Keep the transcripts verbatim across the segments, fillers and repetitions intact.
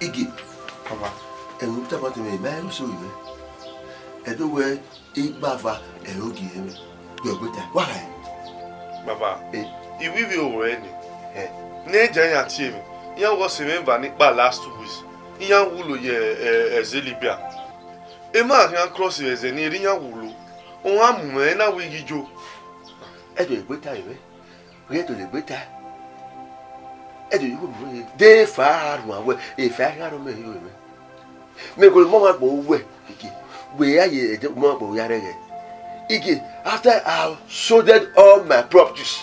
Igi, Baba. Ẹmwẹ tama tẹmwẹ ma ẹ so yẹ. Ẹdo wẹ igbava ẹre ogie mwẹ. Yọ gbe ta. Wa gha. Baba, Eh. I wi vbe oro ẹre ni. Eh. Ne Jaian tie mwẹ, iran wẹ ọ sẹ mwẹ eva ni kpa last two weeks. Iran wulo ye, eh, ẹzẹ Libya. Emwa khian cross vbe ẹzẹ ni, erha iran wulo. Ohan mu mwẹ, ena wẹ I ghi yo. Ẹdo egbe ta mwẹ. Ghẹ dọlegbe ta. Ẹdẹ igho mu de fa a rhuan wẹ, efa a khian rọ mẹ rhie ruẹ mwẹ. Mẹ gele mu ọmwa agbọn uwẹ, Ige, wẹ ya ye ẹdẹ mu ọmwa agbọn ya rẹghẹ. Ige, after I have sold all my properties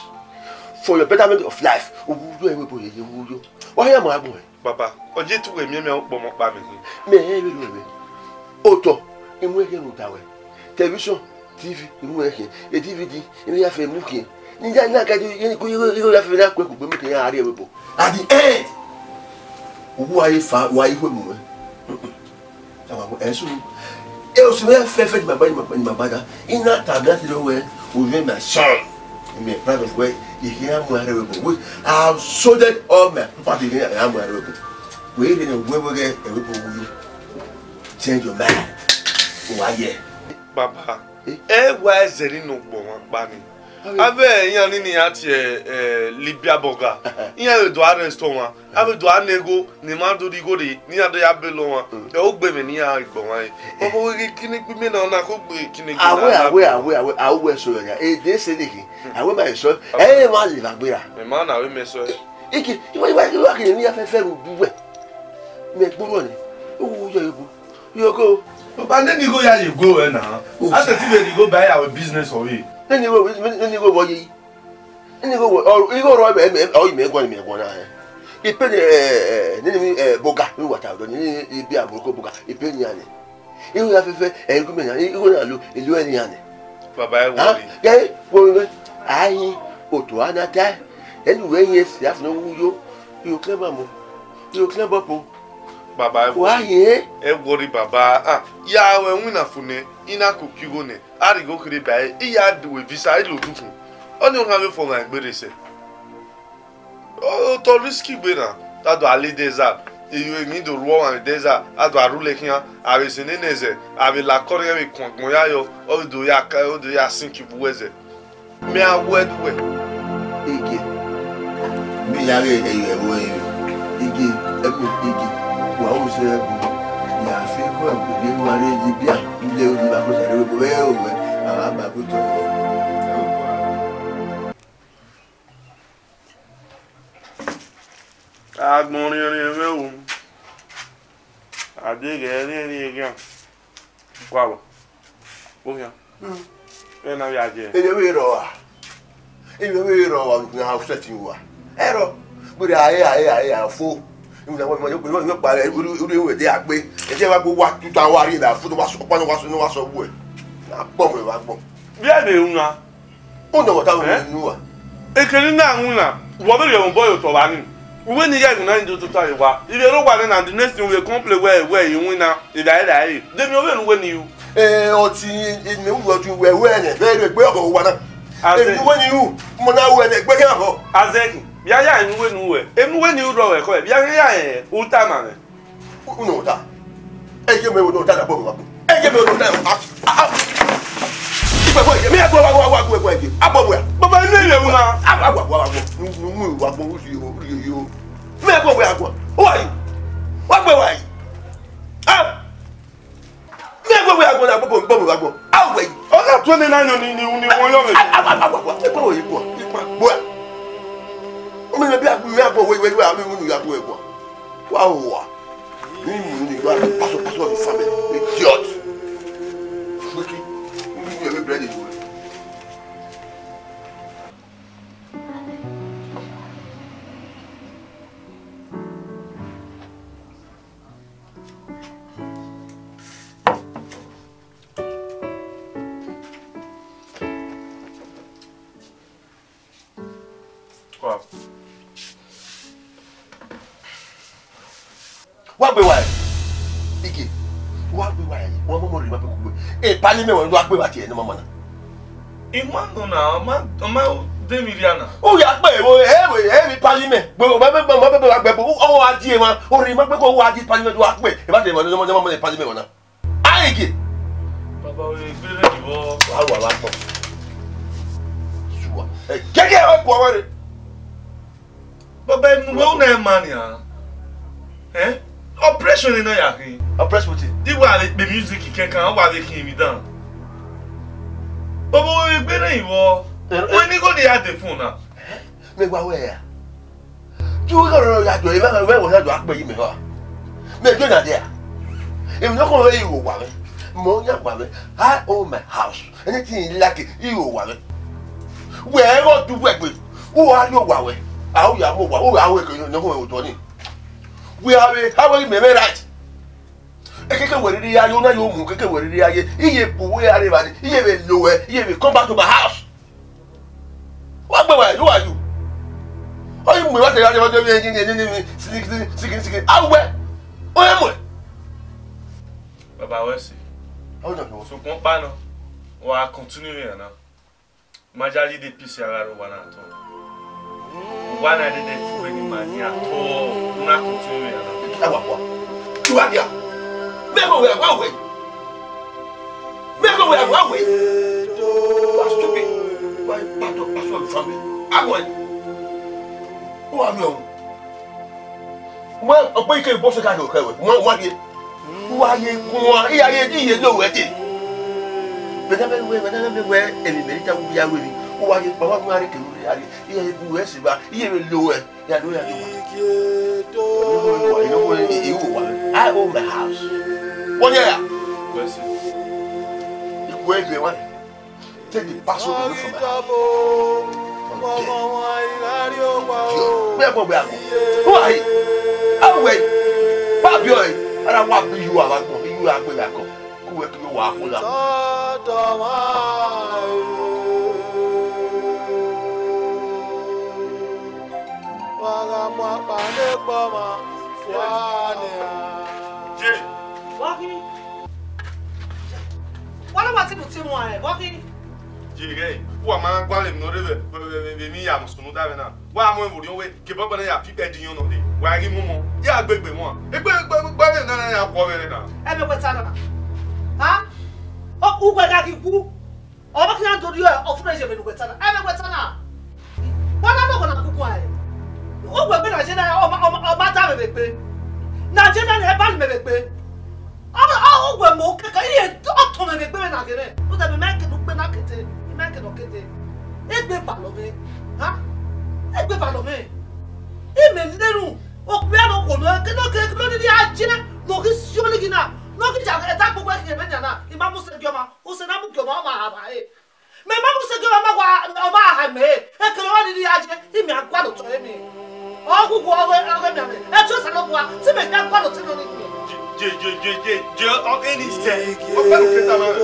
for your betterment of life, uwu yo ẹvbo ebo yeye uwu yo. Wa ya mu agbọn. Baba, ọ je te uwẹ miẹn mẹ ukpọmọ ọkpa mwẹ khin. Mẹ rẹn vberriọ mwẹ. Otọ, I mu ẹkhiẹn rhunmwuda ruẹ. Television, T V, I mu ẹkhiẹn. E D V D, I ya fẹ mu khian. Ne I ya na ka di igho ya fẹ na ku ẹkugbe, mẹ te ya rrie ẹvbo ebo. At the end, uwu a ye fa, wa i hue mu mwẹ. Ẹsu, e o si mwẹ fẹfẹ ni ma gba, ni ma gba, ni ma gba da. I na ta mẹ a te do wẹ, o vẹ my son. I mean, proud of wẹ, I khian mu aro ebo. We, I have sold all my property, I mu aro ebo. Wẹ rẹn ne wẹ wẹ ghẹ ẹvbo ebo wu yo. Change your mind. Wa ye. Baba, Eh? Ẹ wa ẹzẹ ni nọ gbọ wan kpa ni. Avbe iran ni ni a tie, eh, Libya burger. Iran vbe do arrest ọmwa. A vbe do a na igho, ne ima do rhie igho rre, ne iran do ya bele ọmwa. Mm. Ẹ ogbe mwẹ ne iran gbe ọmwa re. Ọmọ ghi kini gbe imẹ na, ọna ko gbe kini gbe Awe, na. Awe, awe, awe, awe, so ya. E de se de khin. Awe ma eso. E ma le va gbera. Ẹ ma na we mẹ sọ. Iki, iwa, iwa, iwa kini ni ya fẹfẹ ru bu wẹ. Mẹ gboro ni. O wo yo bu. Yo go. Baba, nene igho ya ye go ẹ na. Oh, a sẹ ti vbe rhie igho ba ya wẹ business ọre. Nene igho, nene igho vọ ye. Nene igho vọ, ọ, igho rọ mẹ, mẹ, ọ, mẹ guan, mẹ guan na. Ipe ni, eh, eh, nene mi, eh, boga, mi wa ta do, nene ibi aburoko boga, ipe ni ane. Igho ya fẹfẹ, eh, igho mẹ na, igho na lo, elu ẹ ni ane. Baba, ẹ Ha? wọrẹ. Gẹ, wo mẹ. Ayin, otu a na ta. Ẹni wẹ yin esi afuna wu yo. Yo kẹ ma mo. Yo kẹ bọ po. Baba, ẹ Wa wọrẹ. yin. Ẹ wọrẹ, baba. Ah, ya wẹ winna fo nẹ, I na koko igho nẹ, a rhie igho kherhe ba ẹre, I ya du visa, I lo dukhun. Ọni ohan vbe fo ghan egbe rre sẹ. O, otọ risk gbe na, a do a le desert, iyo emwi do ru ọmwa vbe desert, a do a rhulẹ khian, a vbe sẹ nene ẹzẹ, a vbe la akọrhiẹn vbe kuan agbọn ya yọ, ọ vbe do ya ka, ọ do ya sink bu ẹzẹ. Mẹ a wẹ ẹdẹ uwẹ. Ege, mẹ ya ghe ẹyọ ẹvbo ẹre. Ege, ẹbu, Ege, wa ru sẹ ẹbu. Ya fe kọ ẹbu, ye wa re ye bia, ile ru ma ko sẹ re bo, ẹ o wẹ, a wa ba ko tọ. Agbọn riẹnriẹn mwẹ o. A deghẹ ẹrinrin eghan. Wa vbọ? Okhian. Ẹ na vbe a jẹ. Ene vbe rọ a. Ene vbe rọ a, na upset you a. Ẹ rọ. Gbere a, e a, e a, e a fo. Unu na wa, wa, wa, wa, wa, uri, uri, uri, de agbe. Ẹ jẹ wa gbe wa tuta wa ri na fo, wa sọ, wa sọ, wa sọ, wa sọ wẹ. Na gbọ mwẹ, wa gbọ. Vbe a vbe ru na? Unu na wa ta wẹ Eh? nu a. Ekene na ru na, wọ vbe rhie ẹmwẹ obọ ye otọ vba ni. Uwẹ ni ya ẹghẹ na ni do tota ye wa. Ivbe rre owa nẹ na, the next thing we complain wẹ, wẹ, iwinna, evbare ra re. De emwi ọ vbe ne uwẹ ni ru? Eh, ọtẹn, ene uwẹ ọtẹn wẹ, wẹ nẹ, vbe rre egbe ọghọ owa na. Azẹ. Ene uwẹ ni ru, mo na wẹ nẹ, egbe khian họ. Azẹghi, ya ya ene uwẹ ni ru ẹ. Ene uwẹ ni ru rọ wẹ kọ ẹ, ya ya ẹ, u tama mwẹ. Unu ta. Ẹ ye mẹ wo ta da bọ wa. Ẹ ye mẹ wo ta. A, a, a. Ipe ko ye, mi ẹ gbọ wa, wa, wa, wa, wa, ye. A bọ wa. Baba, inu ẹ ye wu na. A, a, wa, wa, wa, wa. Nu, nu, nu, wa gbọ, u si o, u ye, yo. Mẹ gbe wẹ agbọn. Who are you? Wa gbe wa yi. Ah! Mẹ gbe wẹ agbọn na gbogbo gbogbo agbọn. A wẹ yi. Ọ gha tuẹ nene ayọn ni ni ni wọn yọ mẹ. Awa awa awa. Ẹ gbe wẹ yi gbọ. Ipa gbọ. Ọmọ mi bi agbọn mi agbọn wẹ wẹ wẹ ami mu ya gbọ ẹgbọn. Wa wa. Ni mu ni wa paso paso mi fa mẹ. Idiot. Wiki. Ni mi bread you. Wa gbe wa ẹre. Ike, wa gbe wa ẹre. Wa mọmọ rhie ma kugbe. E parliament wa gbe wa tie ne mama na. I ma nọ na, ọ ma, ọ ma de mi rhia na. U ya gbe wo, e wo, e mi parliament. Gbe, ọ ma be, ọ ma be, wa gbe, ọ wa die ma. O rhie ma gbe ko wa die parliament wa gbe. E ba de ma, ne mama ne parliament wa na. Aige. Baba, wẹ gbe rẹ vbọ. Wa wa wa tọ. Sua. Eh, gẹgẹ ọ kọ wẹre. Baba, emu wẹ una ma nia. Eh? Operation ni na ya khin. Operation wetin? Di wa vbe kpe music kẹkan, wa vbe khin emwi dan. Baba, wẹ gbe rẹ vbọ. Eh, eh. Wẹ ni go de ya de phone na. Me wa wẹ ya. Ju igho rẹ ya do, emwa wẹ wẹ ya do akpe yi mẹ hua. Me do na dia. Emwi nọkhọn vbe igho wa mwẹ. Mẹ ọ yan wa mwẹ. I own my house. Anything you like, igho wa mwẹ. Wẹ ẹghẹ ọ du wẹ gbe. U wa rrie owa wẹ. A u ya mu owa, u wa wẹ ke nọkhọn vbe otọ ni. We are a, how we me right. Ekeke wẹ rhirhi ya ye, una yo mu, ekeke wẹ rhirhi ya ye. Iye bu wẹ a rre evba ni, iye vbe lo wẹ, iye vbe come back to my house. Wa gbe wa, who are you? Ọ yi mu wa te ya ye, wa te ye, ye, ye, ye, sigi, sigi, sigi, sigi. Awẹ. O ye mu. Baba, wẹ si. Ọ jọ jọ. Sokpan ọkpa nọ, wa continue vbe na. Ma ya yi de peace a gha rre owa na at all. Owa na dede fu vbene ima ni at all. Una continue vbe na. Awa, awa. Uwa dia. Me ko we, awa we. Me ko we, awa we. Wa stupid. Wa pato, paso family. Awa. Uwa mi o. Wẹ, ọ kpe ike bọ sẹ ka do kẹ wẹ. Wa, wa ye. Wa ye guan, iya ye, iye lo wẹ te. Bẹdẹ mẹ wẹ, bẹdẹ mẹ wẹ, emwi mẹ ta wu ya wẹ ni. Wa ye, baba, wa re ke ru ya re. Iye bu wẹ si ba, iye vbe lo wẹ. Ya do ya do. Iye wo wa. I own my house. Wọ ye ya. Ikue ebe wa. Take the password away from my house. Where go where go? Who are you? How were you? Babi oi. Ara wa bi you awa gbọn. You are going back. Ku we ki wa ko la. Wa gha mu akpa ne kpọ ma fua nia. Ye. Wa kini. Wa na wa ti bu ti mu ẹ, wa kini. Ye ghe, wa ma gualọ emwi ne ọ rre vbe, vbe, vbe, vbe emwi ya mu sunu da vbe na. Wa mu emwi orhiọn wẹ, ke bọbọ na ya fi ikpẹ di iyọn nọ dee. Wa ghi mu mọ, ya gbe egbe wan. Egbe, egbe, egbe vbe na ya khuọ vbe na. Ẹ vbe wẹ ta na. Ha? Ọ, uwẹ gha ghi wu. Ọ ma khian do rhie ọfumwẹ ye vbene uwẹ ta na. Ẹ vbe wẹ ta na. Wa na nọ wẹ na gugu ẹ. Uwẹ gbe na je na, ọ ma, ọ ma, ọ ma da mwẹ vbe egbe. Na je na, ne ẹ ba mwẹ vbe egbe. Ọ, ọ, uwẹ mọ kẹkẹ, iye ọtọn mwẹ vbe egbe mwẹ na ghe mwẹ. Rhunmwuda mẹ ma ke ne ukpe na kete, I ma ke ne ọ kete. Egbe balọ mwẹ. Ha? Egbe balọ mwẹ. Imẹ ne erhunmwu, okpia ne okhuo nọ, ke ne ọ ke, ke ne ọ rhirhi a je, ne ọ ghi si olighi na, ne ọ ghi ya ẹdẹ agbogbo ẹkhin ẹmwẹ nian na, I ma mu sẹ gie ọmwa. Usẹ na mu gie ọmwa, ọmwa ha vba re. Mẹ ma mu sẹ gie ọmwa, ma wa, ọmwa ha mẹ re. Ekẹn ọmwa rhirhi a je, imẹ a gualọ otọ re miẹn. Ọ ghughu ọghe, ọghe miẹn mẹ. Ẹtu Osanobua, te imẹ gha gualọ otọ nọ ni miẹn. Je, je, je, je, je, ọ, eni sẹ. Ọ bẹru ke tama rẹ.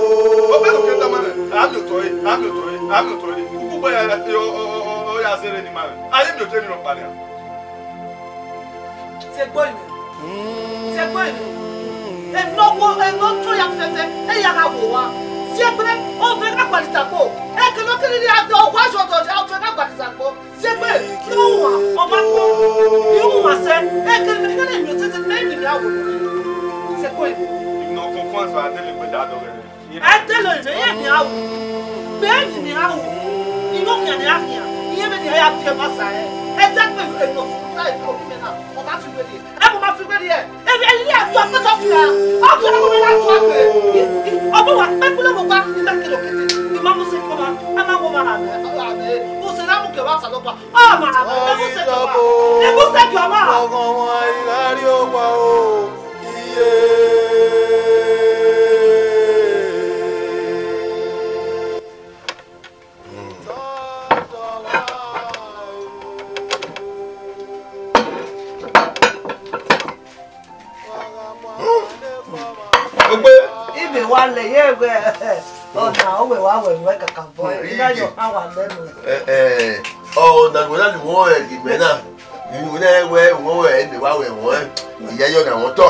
Ọ bẹru ke tama rẹ. A miẹn otọ re, a miẹn otọ re, a miẹn otọ re. Ugbugbe ya, ọ, ọ, ọ, ọ, ọ ya zẹrẹ ni ma rẹ. A ye miẹn otọ emwi rhọkpa nian. Siẹgbe ọyinmwẹ. Siẹgbe ọyinmwẹ. Enọkhuo, enọtọ ya fẹfẹ, eya gha wo owa. Siẹgbe, ọ vbe gha gualọ itakpo. Ẹkẹnẹ ọ kere rhie a dọ, ọ wa yọ dọ, ọ vbe gha gualọ itakpo. Siẹgbe, ne u wan, ọ ma kpo. I ru wan sẹ, ẹkẹnẹ mẹ gha na miẹn otete, mẹ i miẹn a wo. Siẹgbe ọyinmwẹ. Ino kọkọ ẹsẹ adele gbe da dọghẹ. Ẹdẹ lọ rẹ, iran ni a ru. Mẹ ni ni a ru. Ino khian ni a khian. Iye vbe ni a ya biẹ ma sa rẹ. Ẹdẹ kpẹ eno futa eno kime na. Ẹ ma fi weri ẹ. Ẹ, ẹ, ẹ, atu akpata ọfia. Ọfia na wẹ na tu akpẹ. Ọ bu wa kpẹkpẹ lọ wa, ima kẹrẹ okete. Ima mu sẹ kpọmọ. A ma wọ ma ha mẹ. Usẹ na mu ke wa Osanobua. Ọ ma ha mẹ. Ẹ mu sẹ kpọmọ. Ẹ mu sẹ kpọmọ. Ọghọnmwa, I gha rrie owa o. Iye. Ogbe. Ibe wa lẹ ye wẹ, ọna, ọ wẹ wa wẹ wẹ kakabọ, ina yo ha wa lẹ nu. Ẹ, ẹ, ọ, na wẹ na ni wọ ẹ, imẹ na. Inu ne wẹ wọ ẹ, ne wa wẹ wọ ẹ. Iya yo na wọ tọ.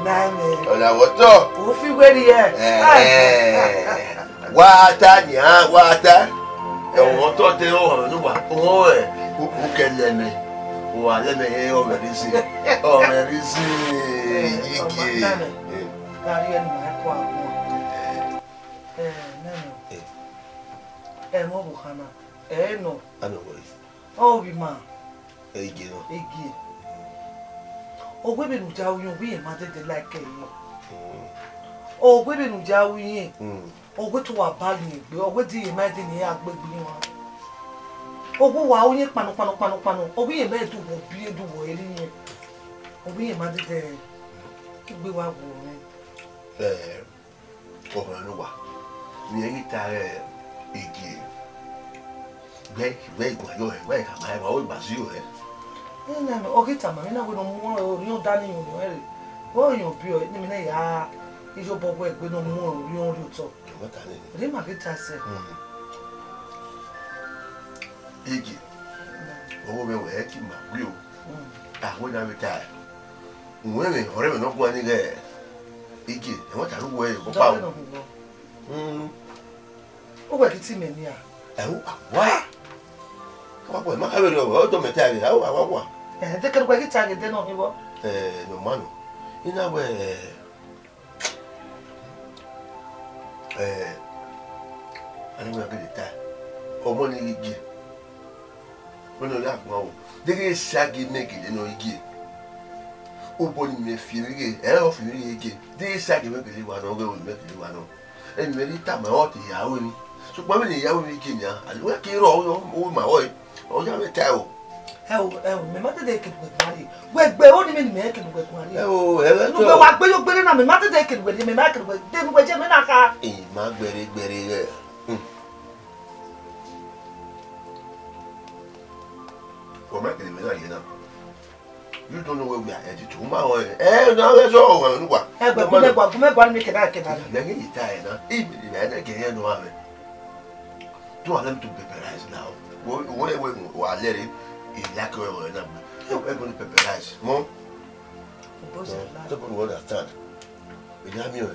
Na me. Ọ na wọ tọ. U fi weri ẹ. Ẹ, ẹ. Wa ta nian, wa ta. Ẹmwẹ otọ te Osanobua, uwẹ ukẹ lẹ mẹ, uwa lẹ mẹ he ọmwẹ rre isi, ọmwẹ rre isi, Igie. Gha rhie ne ima ko agbọn. Ẹ, nene, ẹ, mẹ ọvbokhan na, ẹ, nọ. Anọ wẹẹ. Ọ vbe ima. Ẹ, Igie nọ. Igie. Ọ wẹ vbene u ya ru irẹn, ọ wẹ irẹn ma dẹdẹ like ẹre. Ọ wẹ vbene u ya ru irẹn, ọ wẹ te uwa ba rẹn egbe, ọ wẹ de irẹn ma dẹdẹ ne iran gbe egbe iran. Ọ wẹ uwa ru irẹn kpanu, kpanu, kpanu, kpanu, ọ wẹ irẹn ma dẹdẹ uwọ biẹ, dẹdẹ uwọ re irẹn. Ọ wẹ irẹn ma dẹdẹ, egbe wa wu mwẹ. Ẹ, Osanobua, ne irẹn ghi ta ẹre, Igie, wẹ, wẹ i guan yọ hẹ, wẹ i khama ẹre, wa wẹ gba ziro hẹ. Ena nọ, ọ ghi tama mwẹ na wẹ ne ọ mu orhiọn ọda ni yọn orhiọn ẹre. Wẹ orhiọn biẹ ọre, ne imẹ na ya iyobọ wẹ egbe ne ọ mu orhiọn rrie otọ. Ẹmwata nene. Rhie ima ghi ta sẹ. Mm. Igie, ọvbokhan mwẹ wẹ ẹ ki ma gbe o. Mm. A wẹ ne a vbe ta ẹre. Uwẹ mwẹ, ọre mwẹ ne ọ guan ni ghẹ Igie, ẹmwata ru wẹ ọkpa o. Dọghe nọ huvọ. Mm. Uwẹ ghi te imẹ nia? Ẹo, a wa. Ka wa guan, ma kha vberriọ, ọ dọ mẹ ta ẹre, ẹo, a wa wa. Ẹ, de kẹdẹ uwẹ ghi ta ẹre de nọ hivọ. Ẹ, nọ ma nọ. I na wẹ, ẹ, a na wẹ a gele ta. Ọmọ ni ghi gie. Wẹ ne ọ ya guan o. Deghẹ sa gie mẹ gele nọ Igie. Obọ ni mẹ fi emwi ghe, ẹ ọ fi emwi ghe Igie. Deghẹ sa gie mẹ gele wa nọ, ọghe mẹ gele wa nọ. Ẹni mẹ ni tama ọ te ya ru emwi. Sokpan vbene I ya ru emwi Igie nian, a wẹ ke rrọọ, ọ ma rrọọ, ọ ya mwẹ ta o. Ẹ o, ẹ o, mẹ ma dẹdẹ kere uwẹ guan rrie. Wẹ gbe ro ni mẹ ni mẹ kere uwẹ guan rrie. Ẹ o, ẹ ghẹ ne uwẹ wa gbe yo gbere na, mẹ ma dẹdẹ kere uwẹ rrie, mẹ ma kere uwẹ, de ne uwẹ je mẹ na kha. I ma gbẹre gbẹre ghẹ. Hmm. Wẹ ma kere mẹ na ye na. You don't know where we are headed to. Ma o, eh, na wẹ so wa nu wa. Ẹ gbẹ, gu mẹ gua, gu mẹ gua ni kẹba kẹba. Mẹ ghi ta ẹre na. I mẹ ni mẹ na gẹ yẹn nọ amẹ. Don't allow me to pauperize now. Wo, wo, wo, wo, wa lẹ re. I like you, na. Ẹ, ẹ go ni pauperize. Mo. Boss, no, I like. Don't understand. Ẹ ya mi o.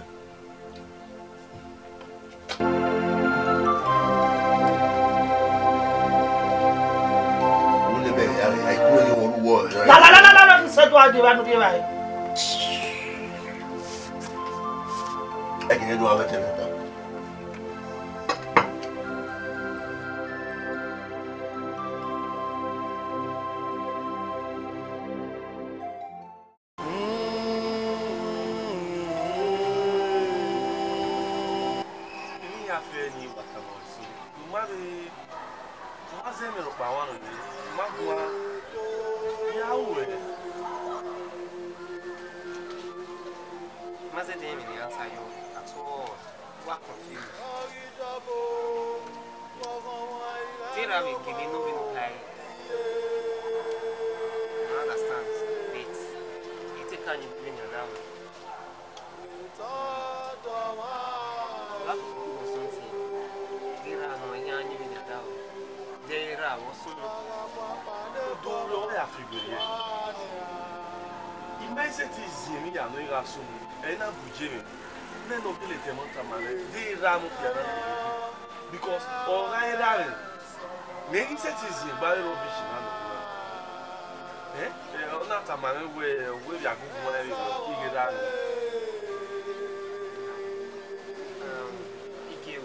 Ule mẹ ya, ya ikun ẹyin wọn ru wọ. La, la, la, la, la, la, ni sẹ do a de ba nu de ba. Ẹ kì í do a bẹ tẹ mẹ ta. Emwi hia fẹ ne I wa tama ruẹ eso, u ma vbe, u ma zẹ mwẹ rhọkpa mwa nọ, u ma guan, I ra ru ẹre. Ma zẹdẹ rẹn emwi ne I ra ta yọ at all. Wa confused. Te erha mwẹ gele ne ovbi ne ọ khae. I understand, but I te ka yin vbene a na ru. Wa koko or something. Te erha nọ, iran yin vbene a na ru. De erha vbe ọ sunu. Udu rẹ ọ ya fi gbe ye. I ma i sẹtin ziẹn emwi ya nọ, I gha sunu. Ẹ i na bu je mwẹ. Nene ọ gele tama tama rẹ, de erha ne okpia na do vbe. Because ọ gha erha rẹ, mẹ i sẹtin ziẹn gba vbe rubbish na nọ na. Ẹ, ẹ, ọ na tama mwẹ wẹ, wẹ vbe agungun ẹre, I ghe erha rẹ. Um, Ikeo.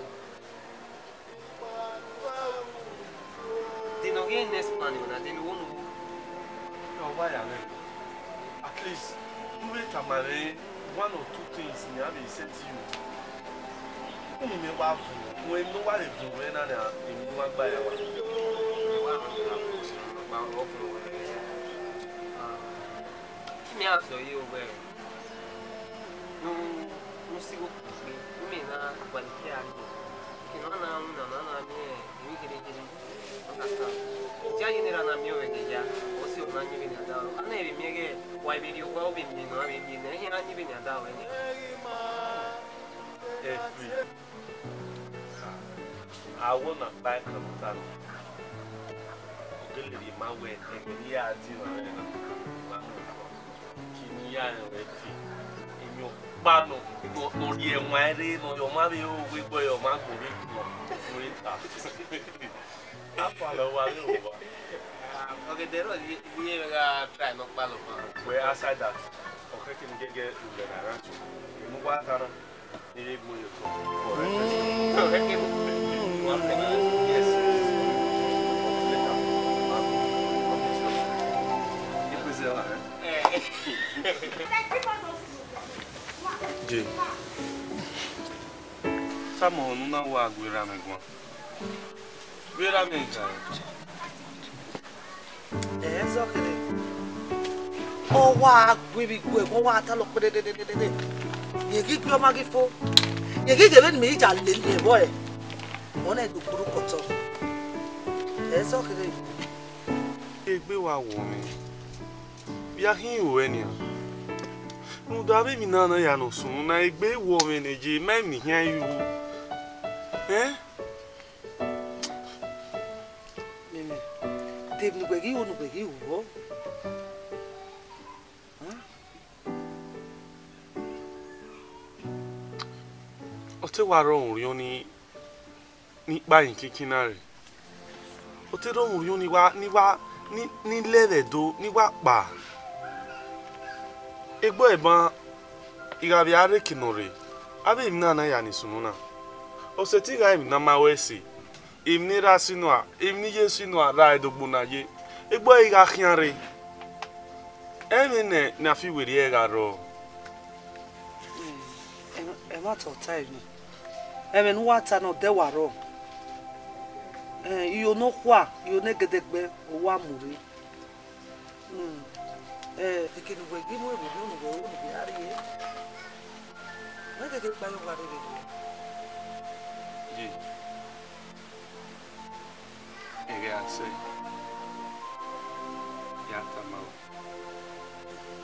De ne ọ ghi next plan na, de ne u ho nu? Ọ wa ya mwẹ. At least, u vbe tama mwẹ one or two things ne a vbe sẹtin ru. Unu mẹ wa vun, wẹ ne u wa vbe vun wẹ na nian, emwi ne u wa gba ya wa. Wa vun, wa vun, wa vun. Mẹ a sẹ ọre wẹ, ne u, ne u si igho kugbe, ne imẹ na gualọ ikẹe a rrie. Eke ne ọ na winna, ne a na miẹn emwi kherhe kherhe. Understand? Idia ye ne erha na miẹn ọvbẹ ne ya, ọ si ọ na yin vbene a da oro. A na vbe miẹn ighẹ wa vbe rhie owa, ọ vbe miẹn ne ọ vbe rhie nẹ, iran na yin vbene a da oro nẹ. Every, awọ na kpa ẹkan ne u ta nọ. Ọ gele rhie ma wẹ ẹmwẹ ne I ya di mwẹ na, ma nọ. Kini ya rẹn wẹ fi emwi ọkpa nọ, nọ, nọ rhie ẹwaẹn rre, nọ yọ ọmwa vbe ro wẹ egbe ọmwa gbe vbe gun nọ, wẹ ta. Apa lẹ wa vbe ro wa. Ọgẹdẹ rọ, iye gha try nọkpa lọ fan. Well, aside that, ọ khẹke ne gẹgẹ ulẹ na gha tu. Emu wa ta na. Je, tama ọmọ ne u na wa gu erha mwẹ guan. Vbe erha mwẹ gha ẹzọ kherhe, ọ wa gu ivbi gue, ọ wa talọ kpedededede. Ye ghi gie ọmwa ghi fo, ye ghi ghee vbene imẹ i ya lele ẹvbo ẹre, ọ na do kpurhu kọtọ. Ẹzọ kherhe. Egbe wa wọ mwẹ, vbe a khin ru ẹre nian? Rhunmwuda avbe emwi na ne a ya nọ sunu na, egbe wọ mwẹ ne, ye ma emwi khian ru. Ẹn? Mẹmẹ, de emwi ne uwẹ ghi ru ne uwẹ ghi ru vbọ? Ọ te wa rrọọ orhiọn ni, ni kpa emwi kinkin na rre. Ọ te rrọọ orhiọn ni wa, ni wa, ni, ni lẹ vbe Ẹdo, ni wa kpa. Egbe ẹban, I gha vbe a rre eke nọ rre, avbe emwi na ne a ya ni sunu na. Ọ sẹtin gha emwi ne a ma ru ẹse. Emwi ne erha si nua, emwi ne iye si nua, ra ẹdogbo na ye, egbe ọre I gha khian rre. Ẹmwẹ nẹ ne a fi werriẹ gha rrọọ. Ẹ, ẹmwata ọ ta emwi. Ẹmwẹ ne uwa ta na, ọdẹ wa rrọọ. Ẹ, iro ne okhua, iro ne egedegbe, ọ wa mu rre. Hmm. Ẹ, eke ne uwẹ ghi mu emwi ne uwẹ ru ne uwẹ a rrie, mẹ gele gba ye owa rre vberriọ. Ye, ẹghẹ a sẹ, ya tama ruẹ.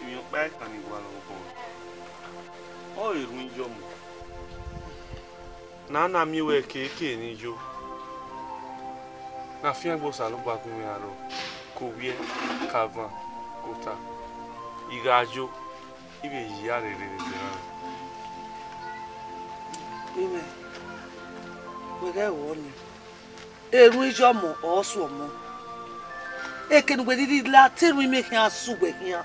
Emwi ọkpa ẹkan ni gualọ obọ, ọ re erhunmwu iyọmọ. Ne a na miẹn ruẹ keke ne I yo, ne afiangbe Osanobua gu mwẹ aro, ke ovbiẹ, ke avan, ke ota. I gha yo, I vbe yi aro rre vbe ebe na. Imẹ, wẹ ghẹ ruẹ ọnii, erhunmwu iyọmọ ọre ọ su ọmọ. Eke ne uwẹ rhirhi la te erhunmwu imẹ khian sẹ uwẹ khian.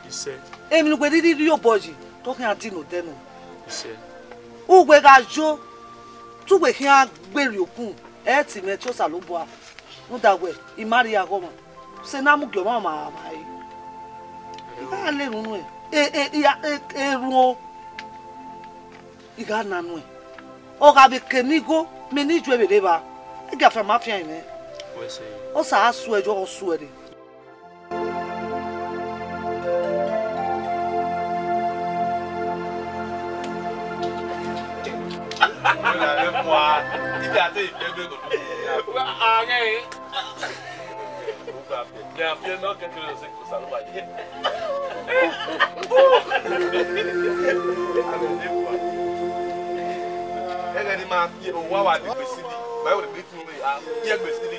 Isẹ. Emwi ne uwẹ rhirhi rhie obọ yi, te ọ khian di ne odẹ nọ. Isẹ. Uwẹ gha yo, te uwẹ khian gberriọ okun, ẹ i te imẹ te Osanobua. Rhunmwuda wẹ, I ma rhie aghọmwa, sẹ ne a mu gie ọmwa ọmwa ma ẹre. I gha na erhunmwu nuẹn, e, e, e, e, erhunmwu. I gha na nuẹn. Ọ gha vbe ke ne igho, mẹ ne I ju ẹre vbe rre evba, ẹgiafian ma fian mwẹ. Wẹ sẹ. Ọ sa a suẹ yọ, ọ suẹ rre. Ẹghẹ ne ima fi owa wa degbe sili, ma wẹ degbe tun re, a fi egbe sili,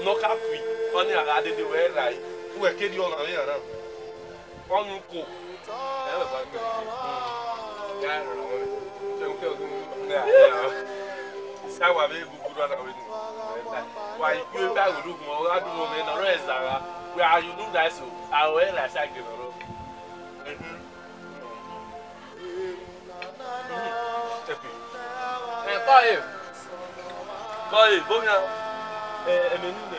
ne ọ ka fi, ọnii a gha dede wẹ rae, uwẹ ke rhie ọna vbe iran na. Ọnii uko. Ẹ wẹ ba gbe. Ya rọ wẹ. Ṣe n ke ọdun. Ya, ya. Isa wa vbe gugu ra na wẹ ni. Wa ikpe ba wẹ lu gun, ọ gha du wọn mẹ na, ọ rẹ zagha. Wẹ a yu nu da eso, a wẹ ra sa gbe nọ. Mhm. Ẹ, kọ e. Kọ e, bo mia. Ẹ, ẹmẹ ni nẹ.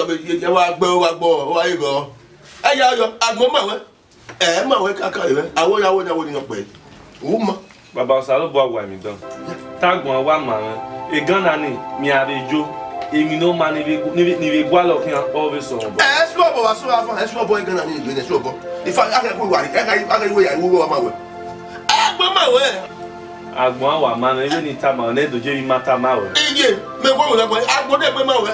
yọ, ye, ye, wa gbẹ, wa gbọ, wa ye gọ. Ẹ ya yọ, agbọn ma wẹ. Ẹ ma wẹ kaka rẹ, awọ ya wẹ, ya wẹ ni yọ kpẹ. U ma. Baba Osanobua wa emwi dan. Te agbọn wa ma mwẹ. Egan na ni, miẹn a vbe yo. Emwi ne ọ ma ni vbe, ni vbe, ni vbe gualọ khian, ọ vbe sẹ ọmọ. Ẹ sure bọ, wa sure afa, ẹ sure bọ, egan na ni, ẹ sure bọ. Ifa, a ka ku wa ri, a ka, a ka we ya, wu wa ma wẹ. Agbọn ma wẹ. Agbọn wa ma mwẹ, vbene I tama ruẹ, ne do je vbe I ma tama ruẹ. Iye, mẹ wa wẹ, agbọn de gbe ma wẹ.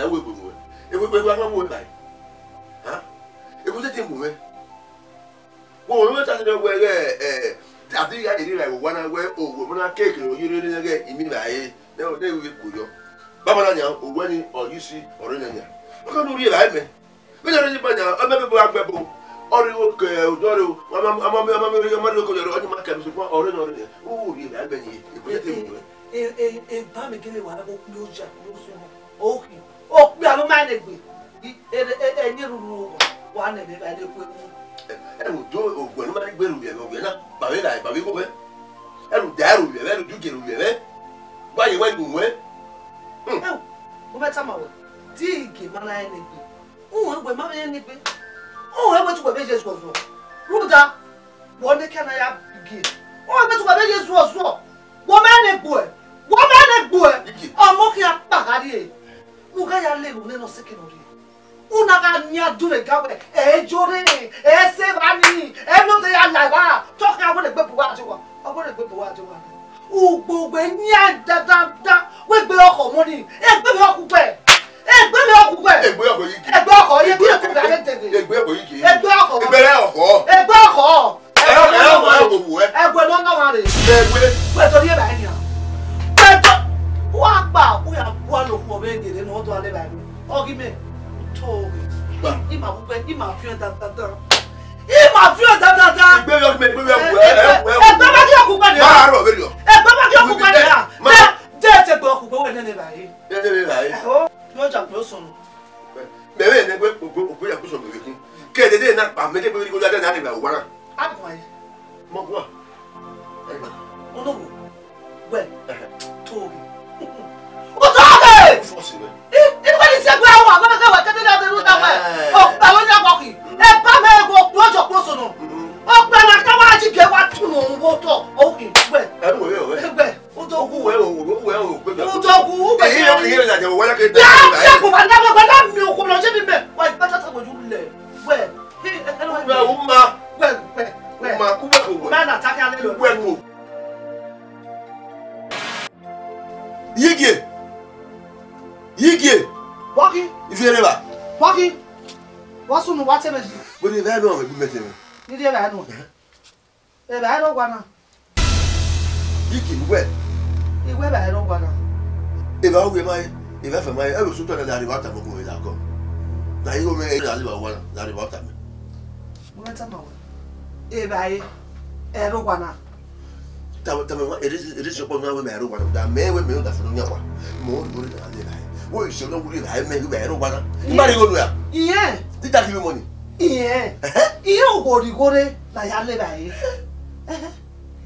na wẹ egbe mu mwẹ. Egbe egbe wa na mu mwẹ bai. Ha? Egbe tete mu mwẹ. Wo wo ta ne wẹ ghẹ, eh, a ti ya iri ra wa na wẹ owo na keke ro yere ne ghẹ imi ra e. Ne ne we ku yo. Baba na nya owo ni oyisi ọre na nya. Ọ ka nu ri ra mẹ. Vbene ọ rre ni ba yan, ọ mẹ vbe a gbẹ bo. Ọ rre igho ke odọ rre o. A ma, a ma, a ma, a ma rre, a ma rre igho ke odọ rre, ọ ni ma kẹ mi, sokpan ọ rre ne ọ rre nẹ. U rri evba ẹgbẹe ni, e ku ye te mu wẹ. E, e, e, ba mẹ gele wa gha okpia oja ne u sunu. Okhi, okpia ne u ma nẹ egbe. I, e, e, e, ne ruru owa, wa nẹ vbe evba ne ku emu. Ẹ, ẹ, ojo, oguẹ ne u ma ni gbe ruru ẹvbo, oguẹ na, ba vbe ra, ba vbe igho mwẹ. Ẹru da ẹru vbe ẹmwẹ, ẹru da ugie vbe ẹmwẹ. Wa ye wẹ gu wẹ. Hmm. Ẹo, u mẹ tama wẹ, di Ige ma na rẹn ne egbe. Uhunmwu egbe ma vbe rẹn ne egbe. Uhunmwu egbe tu wẹ vbe ye zuọzuọ. Rhunmwuda, wẹ neke na ya gie. Uhunmwu egbe tu wẹ vbe ye zuọzuọ. Wẹ mẹ ne egbe. Wẹ mẹ ne egbe. Ige. Ọmọ khian kpa gha rrie. U gha ya lele une ne ọ sẹ eke ne ọ rrie. U na gha nian dunmwẹ ga wẹ, ẹ i jọ rre, ẹ i sẹ evba nii, ẹ i miẹn odẹ ya la evba, te ọ khian wẹ ne egbe bu uwa je owa, ọ wẹ ne egbe bu uwa je owa. Ugbo wẹ nian dandandan, wẹ egbe ọkhọ ọmọ nii, egbe vbe ọkhọ uwẹ, egbe vbe ọkhọ uwẹ. Egbe ọkhọ yi ke. Egbe ọkhọ yi ke, egbe ọkhọ yi ke. Egbe ọkhọ yi ke. Egbe ọkhọ. Egbe rẹ ọkhọ. Egbe ọkhọ. Ẹ, ẹ, ẹ, ẹ, ẹ, ẹ, ẹ. Ẹgbẹ ne ọ nọ ọmwa rre. Egbe. Wẹ do rhie evbare nian. Wẹ do. Wa gba, u ya gua loko vbe gele ne ọ do a le evbare. Ọ ghi mẹ, u to ghe. Gba. I ma vbe, I ma fian dandandan. I ma fian dandandan. Egbe vbe ọghe mẹ, egbe vbe ọghe, ẹ, ẹ, ẹ, ẹ, egbe ma ghi ọghe ugbẹn nian. Ma rọ vberriọ. Egbe ma ghi ọghe ugbẹn nian. Ma. Dẹ, dẹ, dẹ, egbe ọghe ugbẹn wẹ nene evbare. Dẹ, dẹ, dẹ, evbare. Ọ, ne ọ ja kpe osunu. Mẹ vbe ne egbe, egbe, egbe ya kpe osunu vbe khin. Ke dede na kpa, mẹ dede egbe vbe igho ya dẹ na rhie evbare owa na. Aguan. Mọ guan. Ọnọwo, wẹ, ẹhẹ, to ghe. U to ghe! U fọsi mwẹ. I, I wẹ ni sẹ gbe awọ, wẹ, wẹ, wẹ, kẹtẹ na de ru da wẹ. Ẹhẹ. Ọ, ta lo ya wọ khi? Ẹ ba mẹ ẹghẹ okpia ọjọ kpo sunu. Mhm. Okpia na ka wa ji biẹ wa tu nu wo tọ. Ọ khi, wẹ. Ẹ, wẹ, wẹ. Wẹ, u to ghe. Wẹ, wẹ, wẹ, wẹ, wẹ, wẹ. U to ghe, wẹ. Ẹ, wẹ, wẹ, wẹ, wẹ, wẹ. Ya, ya, wẹ, wẹ, wẹ, wẹ, wẹ. Wẹ, wẹ, wẹ, wẹ, wẹ. He, ẹ, ẹ, wẹ, wẹ. Uma. Wẹ, wẹ, wẹ. Uma, ku wẹ ko wẹ. Uma na ta kẹ alẹ lọ. Wẹ ko. Yigie! Yigie! Waki! Ifi ere ba? Waki! Wa sunu, wa tẹ mẹ yi. Wẹ rhie evbare nọ, wẹ gbe mẹ tẹ mẹ. Ni rhie evbare nọ. Ẹhẹ. Evbare rre owa na. Yigie, wẹ. I wẹ evbare rre owa na. Evbare uwẹ ma re, evbare ẹfe ma re, ẹ vbe sotọ na, la rhie evbare ọta mẹ, gu mwẹ la kọ. Na igho mwẹ, la rhie evbare owa na, la rhie evbare ọta mẹ. Wẹ tama wẹ. Evbare, ẹ rre owa na. Tama, tama, wa, ere, ere sokpan na wẹ mẹ ro wa da mẹ wẹ mẹ da funu nya wa. Mo do na le rai. Wo ise no wuri rai mẹ ru ro wa na. Ni ma ri go ya. Iye. Ti ta ki mo ni. Iye. Iye o go ri go re na ya le rai.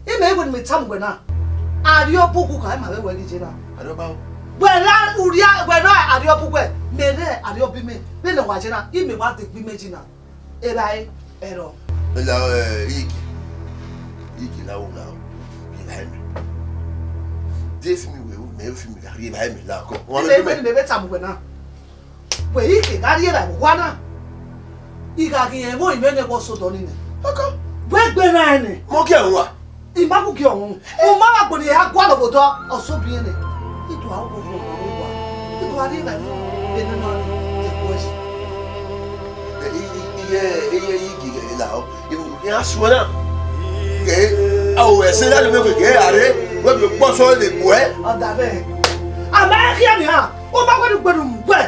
Ime wẹ mẹ tama wẹ na. Ari obugu ka ma wẹ wẹ ni je na. Ari oba o. Wẹ ra uria wẹ ra ari obugu mẹ re ari obi mẹ. Mẹ ne wa je na. Ime wa de gbi mẹ ji na. Evbare ẹrọ. La, eh, Igi. Igi la wo la o. Evbare mẹ. De fi mi wẹ, mẹ fi mi gha rhie evbare mẹ la kọ. Wa mẹ mẹ mẹ ta mu wẹ na. Wẹ Igi gha rhie evbare wa na. I gha ghi ẹmwẹ imẹ ne wọ so dọ ni nẹ. Ọkọ. Wẹ gbe na ẹnẹ. Mo kẹ wa. I ma gu gie ọmwẹ. U ma gha gbọnọ ya gualọ vbe odọ, ọ so biẹn nẹ. I do aro vbe owa. I do a rhie evbare vbe nene ọnrẹn, de ẹko ẹse. Iye, iye, iye, iye, la ọ. Iran suẹn na. Ke, a o ẹse na, mẹ ke a rre, wẹ bi okpọ sọ le gbuẹ. Ọ da vẹ. A ma khian nian, u ma wẹ ne u gbe ne u mu gbe.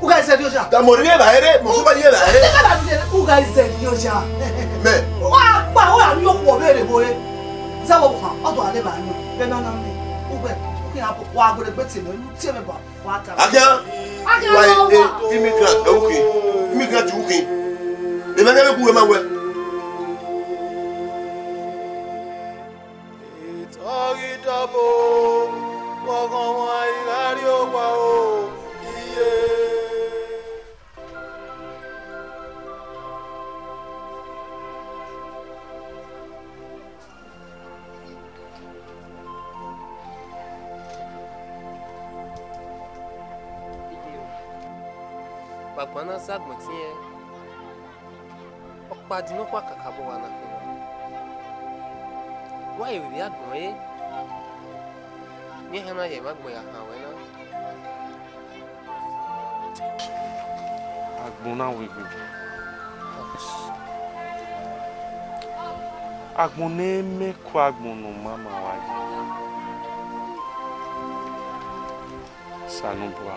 U gha zẹ rhie oya. Da mo rhie evbare re, mo sẹ ma rhie evbare re. Te ka da rhie, u gha zẹ rhie oya. Mẹ. Wa gba, wa rhie okhuo vbe rre vbe ore. Zẹ vbe ọvbokhan, ọ do a le evbare nọ. Vbe nọ na mẹ. U gbe, u khian wa gbe egbe tie mẹ, u tie mẹ ba, wa ta. Agia. Agia. Wa e, e, immigrant, e, u khin. Immigrant, u khin. Emẹ ne vbe gu wẹ ma wẹ. Itọghi dọbo, vbe ọghọmwa I gha rrie owa o, iye. Wa gbẹn na zẹ agbọn ẹtin ẹre. Ọkpa dinọkhua kakabọ wa na khin. Wa ye vbe agbọn ẹre, ne I hana ye emwa agbọn ya khan wẹ na. Agbọn na wegbe. Agbọn ne mẹ ku agbọn ne ọ ma ma wa ye. Osanobua.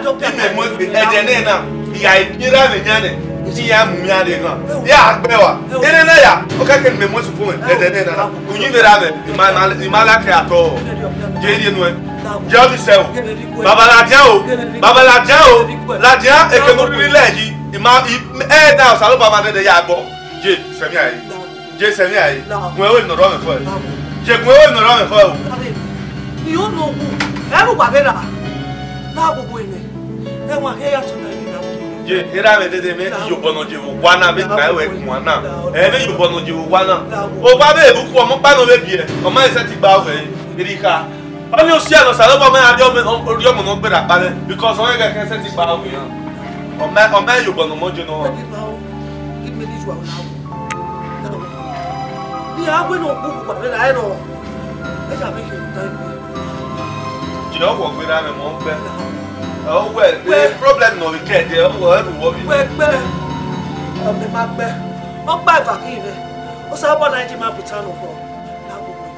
jọ pia. Imẹ mu egbe ẹdẹ nẹ na, I gha ye ra vbe yan nẹ, I ya mu yan de ghan. Ya gbe wa. Ene na ya, o ka ke mẹ mu sukun ẹdẹ nẹ na. Uyinmwẹ ra vbe, I ma, I ma la ke atọ. Je ye nuẹ. Je ọ bi sẹ o. Baba ladian o. Baba ladian o. Ladian eke ne u rhirhi lẹ yi. I ma, I, ẹ na Osanobua ma dẹdẹ ya gbọ. Je, sẹ mwi a re. Je sẹ mwi a re. Gun ẹre ne ọ rhọ mwẹ fọẹre. Je gun ẹre ne ọ rhọ mwẹ fọẹre o. I ho ne owu, ẹrhu wa vbe ra. Na wo wo ene. Ẹmwẹ khe ya tọn na ni na. Je, erha mwẹ dede mwẹ iyobọ ne ọ je vbe owa na, vbe na ẹwẹ guan na. Ẹ vbe iyobọ ne ọ je vbe owa na. Owa vbe ru khu ọmọ ọkpa ne ọ vbe biẹ, ọ ma sẹtin gba wẹ, erha ikha. Ọni osia ne Osanobua ma rhie ọmọ, rhie ọmọ ne ọ gberra kpa mwẹ, because ọ rẹn ghẹ kẹ sẹtin gba wẹ iran. Ọ ma, ọ ma iyobọ ne ọmọ je nọ. Iran wẹ ne ọ gu uwa vbe ra ẹrọ. Ẹ ya vbe khin ta egbe. Je ọ wọ gberra mwẹ mọ gbẹ. Ọ wẹ, problem nọ vbe kẹ ẹdẹ, ọ wọ ẹrhu wọ vbe. Wẹ gbẹ. Ọ mẹ ma gbẹ. Ọ kpa eva khin mwẹ. Osanobua na je ma bu itan nọ khọ. Na wo wẹ.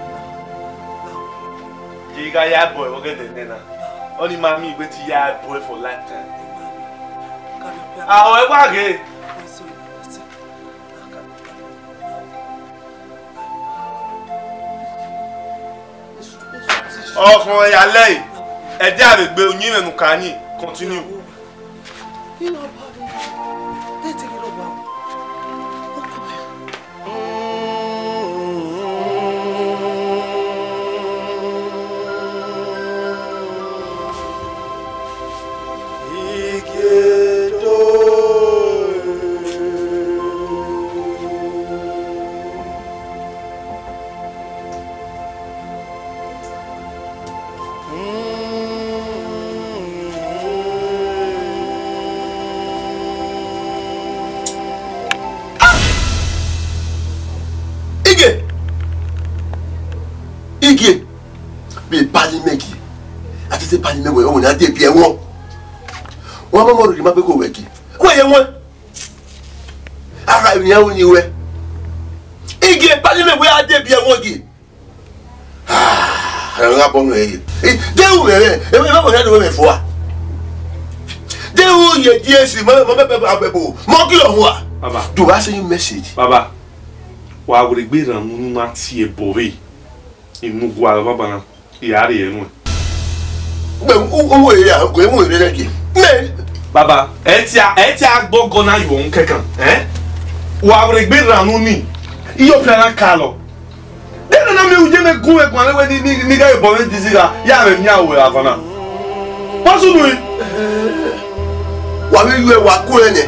Je I gha ya bọe vbe ọghe ẹdẹ nẹ na. Ọni ma miẹn wẹ te I ya bọe for lifetime. A, ọ ẹ wa ghe. Ọkhọn ya lẹe, ẹdẹ a vbe gbe uyinmwẹ ne u ka yin, continue. Parliament. A te te parliament wẹ, ọ wẹ ne a de biẹ ẹmwẹ. Wa ma mọ rhirhi ma gbe ko wẹ ke. Wẹ ye ẹmwẹ. A gha emwi iran ru ni wẹ. Igie parliament wẹ a de biẹ ẹmwẹ gie. Ah, ẹmwẹ gha bọ mwẹ ye. Eh, de u mwẹ, ẹmwẹ, ẹmwẹ, ẹmwẹ, ẹmwẹ fua. De u ye Jesu, mọ, mọ, mọ, mọ, mọ, mọ, mọ, ghi lọ hua. Baba. Do I send you message? Baba, wa wẹ egbe rran unu ma tie bọ vbe. Inu gua baba na, I ra rhie ẹnuẹn. Mẹ, u, u, u, ya, u, u, u, rẹ, rẹ, rẹ, mẹ. Baba, ẹ tia, ẹ tia gbọgọ na yọ ohun kẹkan, eh? Wa wẹ egbe rran unu ni, iyo pia na ka lọ. Dẹnẹ na mẹ uje mẹ gun ẹguan lẹwẹ ni, ni, ni gha bọ mwẹ dizi gha, ya mwẹ miẹn aro vbe avan na. What's you doing? Wa vbe yu ẹre wa gu ẹre nẹ.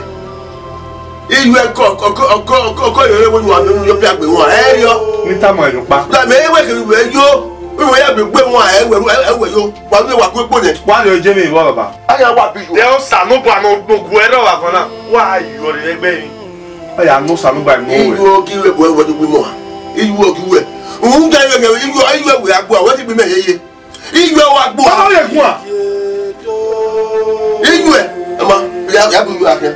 Iyu ẹre kọ, kọ, kọ, kọ, kọ, kọ, yọ ẹre vbe unu wa mẹ unu yọ pia gbe wọn, ẹ yọ. Ne I tama ẹre ọkpa. La mẹ, ẹ wẹ kẹ yu ẹre yo. Wẹ ya be gbe wọn, ẹ wẹ, ẹ, ẹ wẹ yo. Wa vbe wa gu ekpo nẹ. Wa rhie ọjẹ mwẹ vbọ, baba. A ya wa bi yu. Ẹ Osanobua ne ọ, ne ọ gu ẹre vbe avan na. Wa yọ rre ẹgbẹ emwi. Ọ ya ne Osanobua ne ọ wẹ. Iyu ọghe wẹ, wẹ, wẹ, wẹ, wẹ. Iyu ọghe wẹ. Uhunmwu da iyu ẹre, iyu, iyu ẹre wẹ agbo, wẹ ti gbe mẹ yeye. Iyu ẹre wa gbo. Baba, ọ ye guan. Iyu ẹre, ẹ ma, ya, ya bu iyu ẹre akhian.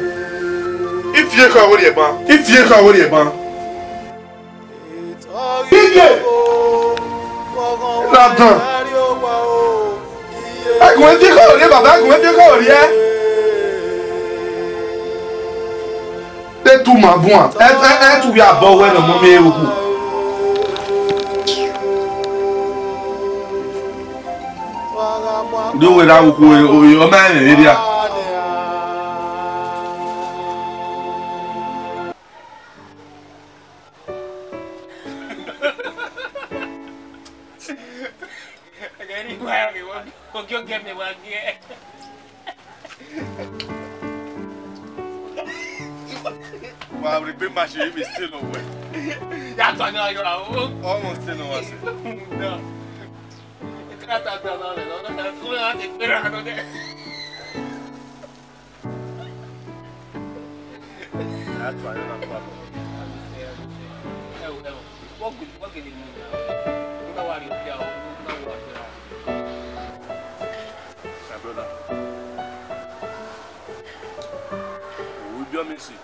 Ifie kha wẹ rhie ban. Ifie kha wẹ rhie ban. Iye! Radan! Ẹgùn ẹfi kha ori ẹ, baba, ẹgùn ẹfi kha ori ẹ. Te tu ma buan, ẹ, ẹ, ẹ tu ya bọ wẹ ne ọmọ miẹn ru. Do wẹ ra wu ku, ọ ma rẹn vberriọ. Wa rhie egbe ma ṣe, emwi still nọ wẹ. Ya tọ ni ayọ ra o. Almost still nọ wẹ sẹ. No. Ẹ ka ta ta na rẹ, no, no, no, no, no, no. That's why I don't have problem. Ẹ wo, ẹ wo. What good, what good it mean now? Nobody worry you, nobody worry you. My brother, we be missing.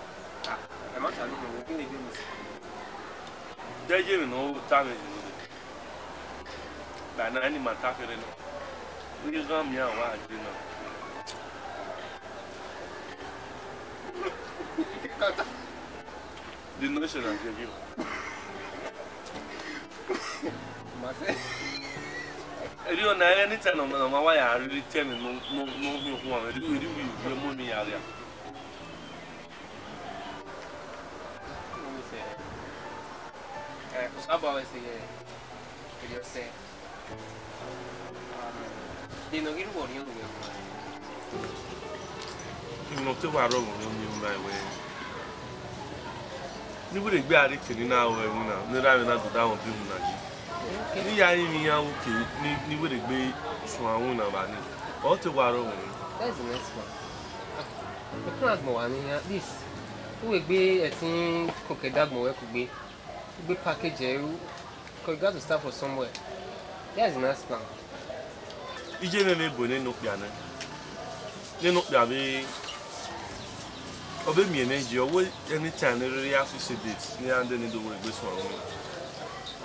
Ah, ẹ ma ta ni, we be missing. Dẹ ye mi nọ ta mi. Ba na ni ma ta kere nọ. Ni gha miẹn wa je na. The notion I give you. Ma sẹ. Eri ọ na anytime nọ ma wa ya really tell me no, no, no, no, no, eri, eri, eri, eri, mo mi ya ria. Let me say, eh, Osaba always say, eh, with yourself. Um, they no give what you know. Even if they were wrong, you know, my way. Ni wẹ egbe a rre ke ni na ru ẹvbo na, ne erha mwẹ na do da wọn bi unu na yi. Ne I ya rinmwian iran vbe oke, ni, ni wẹ egbe suẹn unu na vba nẹ. Ọ te wa rrọọ mwẹ. That's the next one. Ah, the plan agbọn wa ni, at least. U wẹ egbe ẹtin koko ẹdagbọn wẹ kugbe. U gbe package ẹre ru. 'Cause you got to start from somewhere. That's the next plan. Iye mwẹ vbe ebo nene okpia nẹ. Nene okpia vbe, ọ vbe miẹn nẹ je, ọ wẹ anytime ne erha ya fix a date, ne iran de ni do wẹ egbe suẹn unu.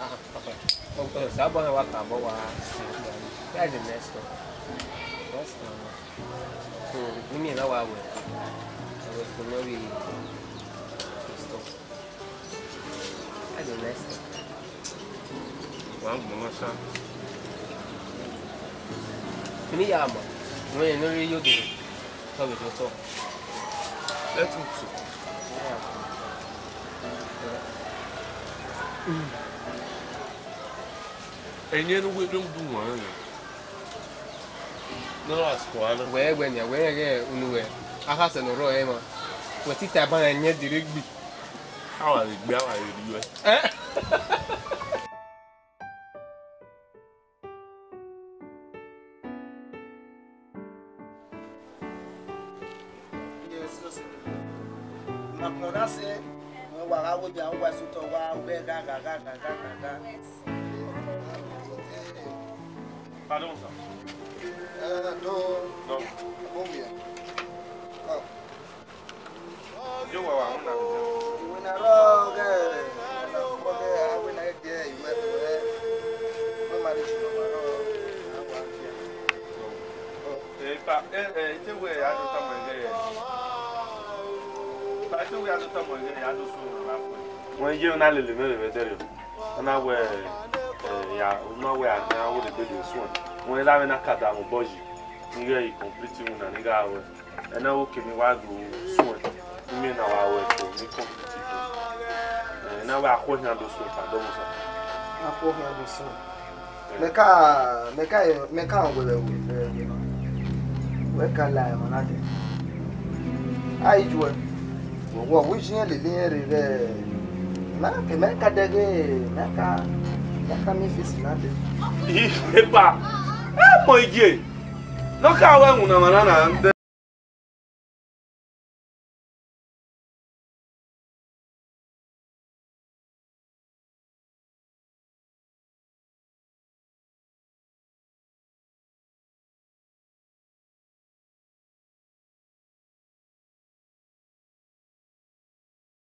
Ah, okay. Okay, so abọ wa ka abọ wa. That's the next one. Next one. So, give me another one. I will follow you. Stop. That's the next one. Wa gbọmọ sa. Kini ya ma. Wẹ ne rre yo de. Tọ vbe do tọ. Let me see. Ẹyẹn ne uwu ebe udu wan rẹn. Ne ọ ra square na. Wẹ wẹ nia, wẹ rẹn ghẹ unu wẹ. A kha sẹ ne ọ rrọọ ẹmwa. Wẹ tita ban ẹyẹn de rre gbi. A wa vbe gbe, a wa vbe rri uẹ. Eh? Yes, yes. Ma kpọnmwẹ na sẹ, wa gha wẹ ebe a, wa sẹ otọ, wa wẹ gha, gha, gha. Yes. Pardon, sir. Eh, do. No. Abomie. Come. Yo, wa, wa, una. Wena rọ ghe, wena rọ ghe, a wena ghe iwe, iwe, iwe marriage, wa rọ, a wa fia. Eh, pa, eh, eh, ite wẹ a do tama ẹghẹ. Pa, ite wẹ a do tama ẹghẹ, a do so na la fo. Wẹ ye na lele mẹ vbe ẹdẹrriọ. Ọ na wẹ, eh, ya, ọ na wẹ a na wo de gbe do suẹn. Wẹ la vbe na ka da mu obọ yi. Ni ghẹ i complete iwinna ni gha ruẹ. Ẹ na wẹ oke ni wa do suẹn. Ni mẹ na wa ruẹ to ni complete iwinna. Eh, ẹ na wẹ a khuẹ khian do suẹn, pardon, sir. A khuẹ khian do suẹn. Mẹ ka, mẹ ka, mẹ ka wẹ vbe ẹvbo, vbe ẹvbo na. Wẹ ka la emwa na dẹ. A i juẹ. Wẹ, wẹ, wẹ iye lele irẹn rre vbe, mẹ ka, mẹ ka dẹghe, mẹ ka, mẹ ka miẹn face na dẹ. Ih, epa, ẹ mọ iye. Ne ọ ka wẹ ẹwunna emwa na na,